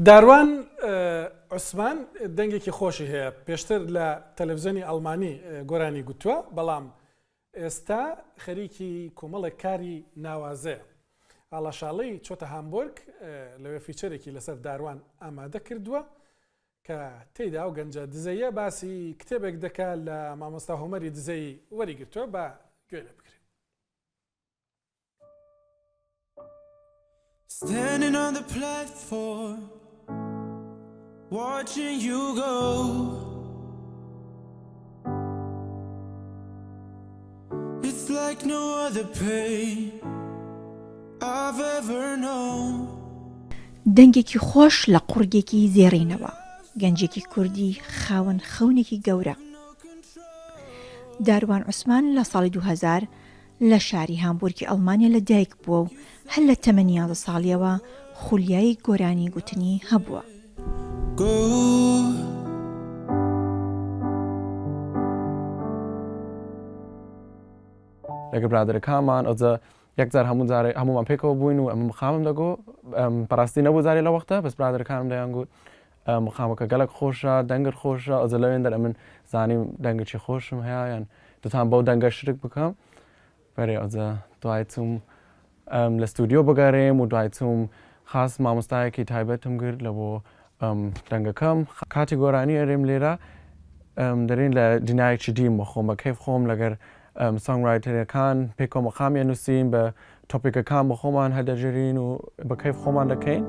داروان عوسمان دەنگێکی خۆشی هەیە، پێشتر لە تەلەفزیۆنی ئەڵمانی گۆرانی گوتووە، بەڵام ئێستا خەریکی کۆمەڵێک کاری ناوازەیە. ئاڵا شاڵی چۆتە هامبۆرگ، لەوێ feature ێکی لەسەر داروان ئامادە کردووە کە تێیدا ئەو گەنجە دزەییە باسی کتێبێک دەکا لە مامۆستا هۆمەری دزەیی وەریگرتووە، با گوێ لێ بگرین. Standing on the platform Watching you go It's like no other pain I've ever known دەنگێکی خۆش لە قوڕگێکی زێڕینەوە، گەنجێکی کوردی خاوەن خەونێکی گەورە. داروان عوسمان لە ساڵی 2000 لە شاری هامبورگی ئەڵمانیا لە دایک بووە و هەر لە تەمەنی یانزە ساڵییەوە خولیای گۆرانی گوتنی هەبووە. لەگە برادەرەکانمان ئەوجا یەک جار هەموو جارێ هەموومان پێکەوە بووین و ئەمن مقامم دەگۆ بەڕاستی نەبوو جارێ لە وەختە بەس برادەرەکانم دەیان گوت مقامەکە گەلک خۆشە دەنگت خۆشە ئەوجا لەوێن دەر ئەمن زانیم دەنگێکی خۆشم هەیە یان دەتان بەو دەنگە شرک بکەم بەرێ ئەوجا دوای چووم لە ستودیۆ بگەرێم و دوای چووم خاس مامۆستایەکی تایبەتم گرت لە بۆ دەنگەکەم کاتی گۆرانی ئەرێم لێرە دەرین لە دنیایەکی دیم بە خۆم بە کەیف خۆم لەگەر songwriter ەکان پێکەوە مەقامیان نووسین بە topic ەکان بە خۆمان هەدەژرین و بە کەیف خۆمان دەکەین.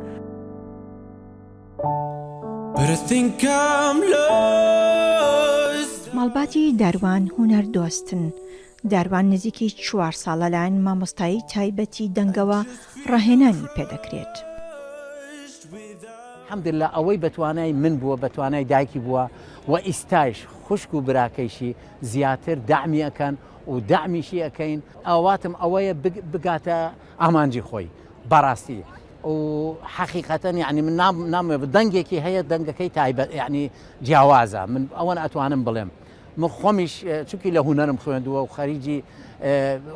ماڵباتی داروان هونەر دۆستن، داروان نزیکەی چوار ساڵ لەلایەن مامۆستایی تایبەتی دەنگەوە ڕاهێنانی پێدەکرێت. الحمدللە ئەوەی بەتوانای من بووە بەتوانای دایکی بووە و ئیستایش خوشک و براکەیشی زیاتر دەعمی ئەکەن و دەعمیشی ئەکەین ئاواتم ئەوەیە بگاتە ئامانجی خۆی بەڕاستی و حەقیقەتەن یعنی من نام دەنگێکی هەیە دەنگەکەی تایبەت یعنی جیاوازە من ئەوەن ئەتوانم بڵێم من خۆمیش چونکی لە هونەرم خوێندووە و خەریجی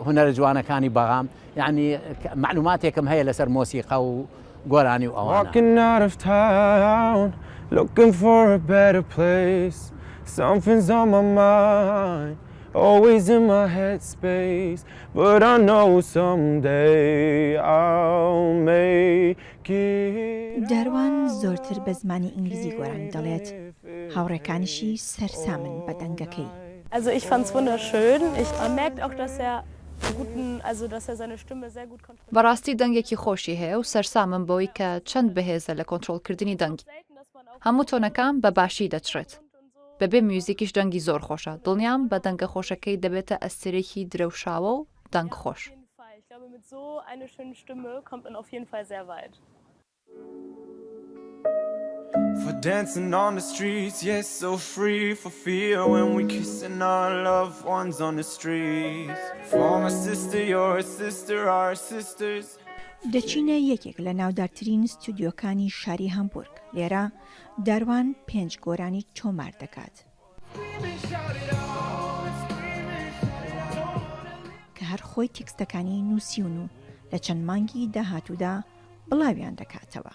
هونەرە جوانەکانی بەغام یعنی معلوماتێکم هەیە لەسەر مۆسیقا و گۆرانی و ئەوانە. Walking out of town Looking for a better place Something's on my mind Always in my head space But I know someday I'll make it داروان زۆرتر بە زمانی ئینگلیزی گۆرانی دەڵێت، هاوڕێکانیشی سەرسامن بە دەنگەکەی. Also ich fand's wunderschön. Ich man merkt auch dass er guten also dass er seine Stimme sehr gut kontrolliert. بەڕاستی دەنگێکی خۆشی هەیە و سەرسامم بەوەی کە چەند بەهێزە لە کۆنترۆڵکردنی دەنگی. هەموو tone ەکان بە باشی دەچڕێت. بەبێ میوزیکیش دەنگی زۆر خۆشە. دڵنیام بە دەنگە خۆشەکەی دەبێتە ئەستێرەیەکی درەوشاوە و دەنگ خۆش. For dancing on the streets, yes, so free For fear when we kissing our loved ones on the streets For my sister, your sister, our sisters دەچینە یەکێک لە ناودارترین ستودیۆکانی شاری هامبورگ، لێرە داروان پێنج گۆرانی تۆمار دەکات. کە هەر خۆی تێکستەکانی نووسیون و لە چەند مانگی داهاتوودا بڵاویان دەکاتەوە.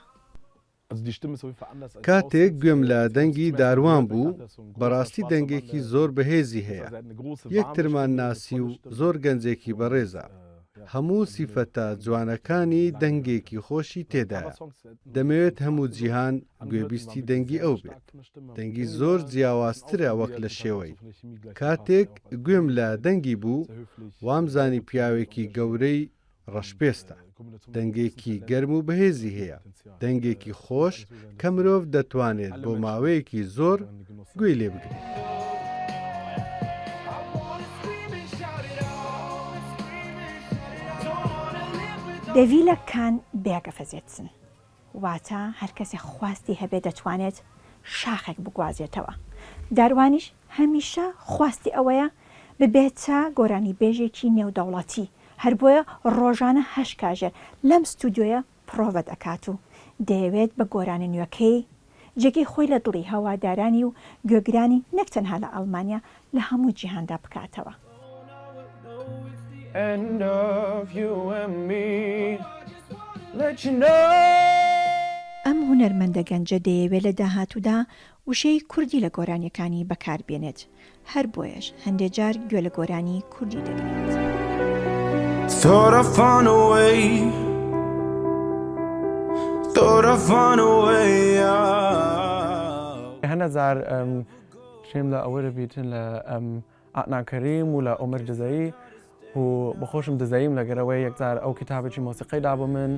کاتێک گوێم لە دەنگی داروان بوو، بەڕاستی دەنگێکی زۆر بەهێزی هەیە. یەکترمان ناسی و زۆر گەنجێکی بەڕێزە. هەموو سیفەتە جوانەکانی دەنگێکی خۆشی تێدایە. دەمەوێت هەموو جیهان گوێبیستی دەنگی ئەو بێت. دەنگی زۆر جیاوازترە وەک لە شێوەی. کاتێک گوێم لە دەنگی بوو، وامزانی پیاوێکی گەورەی ڕەشپێستە. دەنگێکی گەرم و بەهێزی هەیە، دەنگێکی خۆش کە مرۆڤ دەتوانێت بۆ ماوەیەکی زۆر گوێی لێ بگرێت. دەڤیلە کان بێگە فەزێتسن. واتە هەر کەسێک خواستی هەبێت دەتوانێت شاخێک بگوازێتەوە. داروانیش هەمیشە خواستی ئەوەیە ببێتە گۆرانیبێژێکی نێودەوڵەتی، هەر بۆیە ڕۆژانە هەشت کاژێر لەم ستودیۆیە پڕۆڤە دەکات و دەیەوێت بە گۆرانە نوێکەی جێگەی خۆی لە دڵی هەوادارانی و گوێگرانی نەک تەنها لە ئەڵمانیا لە هەموو جیهاندا بکاتەوە. ئەم. هونەرمەندە گەنجە دەیەوێت لە داهاتوودا وشەی کوردی لە گۆرانیەکانی بەکار بێنێت، هەر بۆیەش هەندێ جار گوێ لە گۆرانی کوردی دەگرێت. هەنە جار شێم لە ئەوە دەبیتن لە عەدنان کەریم و لە عومەر دزەیی و بەخۆشم دزەییم لەگەرەوەی یەکجار ئەو کتابێکی مۆسیقی دا بۆ من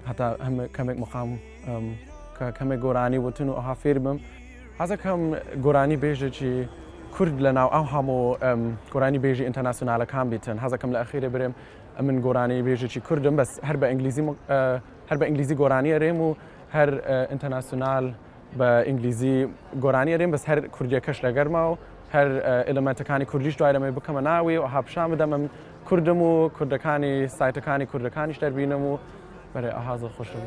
هەتا کەمێک مقام کە کەمێک گۆرانی وتن و ئەها فێر بم حەزەکەم گۆرانی بێژێکی کورد لە ناو ئەو هەموو گۆرانی بێژی ئینتەرناسیۆنالەکان بیتن حەزەکەم لە ئەخیرێ برێم ئەمن گۆرانی بێژێکی کوردم بەس هەر بە ئینگلیزی هەر بە ئینگلیزی گۆرانی ئەرێم و هەر ئینتەرناسیۆنال بە ئینگلیزی گۆرانی ئەرێم بەس هەر کوردیەکەش لەگەرما و هەر ئێلەمەنتەکانی کوردیش دوای لەمەی بکەمە ناوی و ئەها پیشان بدەم من کوردم و کوردەکانی سایتەکانی کوردەکانیش دەربینم و بەرێ ئەها زۆر خۆشم.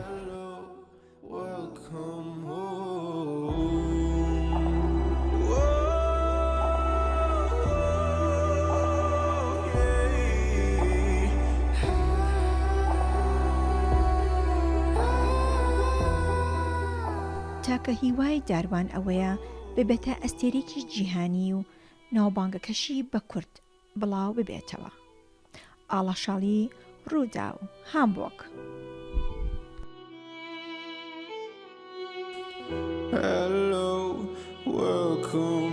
تاکە هیوای داروان ئەوەیە ببێتە ئەستێرەیەکی جیهانی و ناوبانگەکەشی بە کورد بڵاو ببێتەوە. ئاڵا شاڵی، رووداو، هامبۆگ. Hello, welcome.